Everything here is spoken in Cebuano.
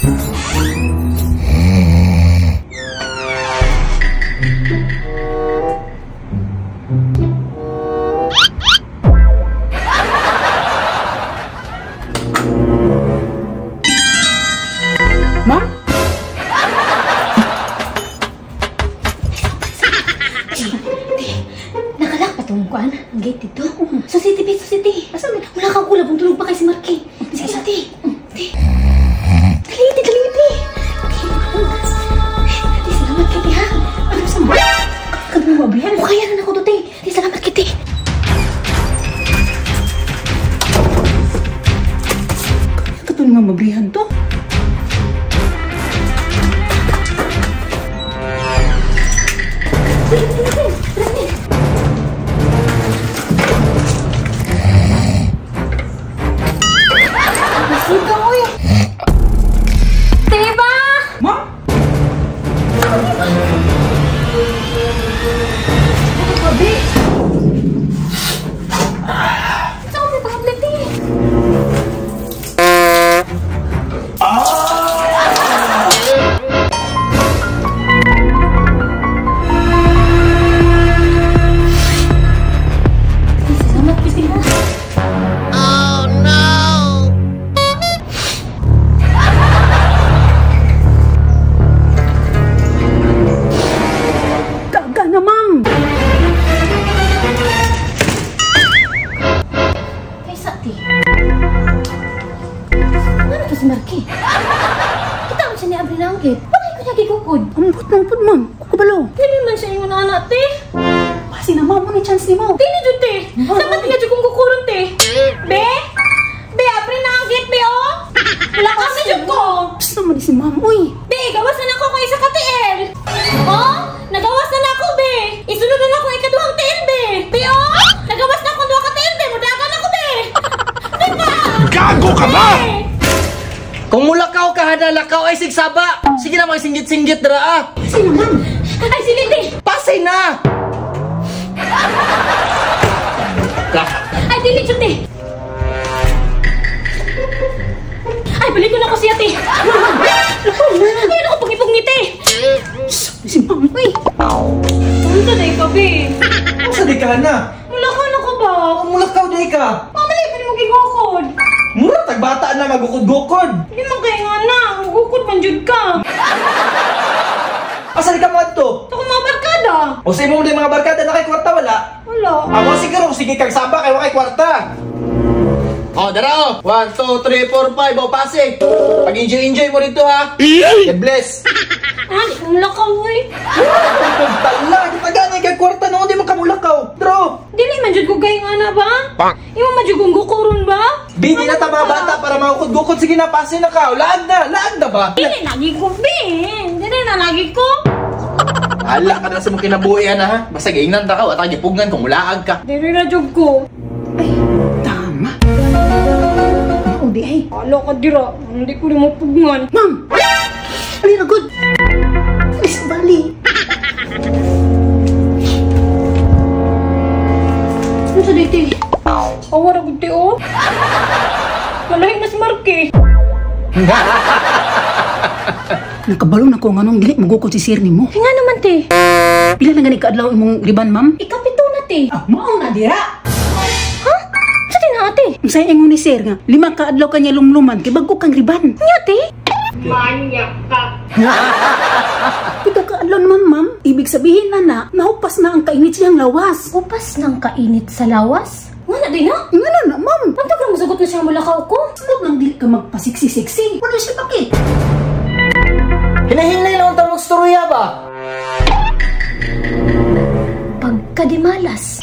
Ma'am? Nakalak pa itong kuan, ang gate dito. So city, so city. Wala kang kulab, tulog pa kay si Marky. Sige, city. Dali, dali, dali. Di, salamat kiti, ha? Ano sa mo? Kagabi mo, abrihan. O kaya na ako to, te. Di, salamat kiti. Katulong nga mabrihan to. Diba? Ma'am? Ano Saan ko may eh? Salamat, Piti, ha? Oh, no! Gaga na, ma'am! Kaysa, ti. Ano to si Marky? Kita mo siya ni Abri na ang gate. Wala ko niya gigukod. Ambot lang po, ma'am. Kukabalo. Dili man siya yung anak, te. Pasi na, ma'am. Ano yung chance ni mo? Dili jud, te. Dapat niya jud kong kukuron, te. Be? Be, Abri na ang gate, be, oh! Wala ka jud ko. Gusto mo ni si ma'am, uy. Be, gawas na nako kay isa ka TL. Oh? Nagawas na nako, be. Isunod na nako ikaduhang TL, be. Be, oh! Nagawas na ako duha ka TL, be. Mudagan ako, be. Diba? Gago ka ba? Kung mulakaw ka hada lakaw ay sigsaba. Sige na mga singgit-singgit dara ah. Pasi na, ma'am. Ay, silid, Pasay na. Ka. Ay, dili jud, te. Ay, balik ko na ko siya, te. Ay, ano ko pag-ipong te. Si ma'am, uy. Ano sa day ka, be? Sa di ka na. Mulakaw na ko ba? Mulakaw di ka. Mamali pa ni mo gigukod. Mura tagbata na magukod-gukod. Hindi man kaya nga na. Magukod man jud ka. Asa di ka mo adto? Ito ko mga barkada. O sa imo mga barkada na kay kwarta wala? Wala. Amo siguro sige kag saba kay wa kay kwarta. Oh, dara oh. 1 2 3 4 5 oh pase. Pag-enjoy-enjoy mo dito ha. God bless. Ah, di ko mulakaw oy. Tala, gitaganay kay kwarta no, di man ka mulakaw. Dro. Dili man jud ko kay nga na ba? Imo man jud kong gukuron ba? Bidi na ta mga bata para magukod-gukod. Sige na, pase na ka. Laag na, laag na ba? Dili lagi ko, be. Dili na lagi ko. Hala ka na sa mong kinabuhi na ha. Basta giingnan ta ka, wa ta gipugngan kung mulaag ka. Dili na jud ko. Ay, tama. Mao di ay. Hala ka dira, hindi ko rin mapugngan. Ma'am! Ali na good. Miss Bali. Ano sa dito? Awa ra gud ti oh. Malahi na si Marky. Nakabalo na ko nganong dili magukod si sir nimo. Nga naman te. Pila na gani kaadlaw imong riban, ma'am? Ikapito na te. Ah, mao na dira. Ha? Sa tin ate? Unsay ingon ni sir nga 5 ka adlaw kanya lumluman kay bag-o kang riban. Nya te. Manyak ka. 7 ka adlaw naman, ma'am. Ibig sabihin na na nahupas na ang kainit siyang lawas. Upas ng kainit sa lawas? Nga na din ha? Nga na na, ma'am. Pantog ra mosagot na siya mulakaw ko. Sunod lang dili ka magpasiksi-siksi. Wala siya bakit. Hinahinay lang ang magstorya ba? Pagkadimalas.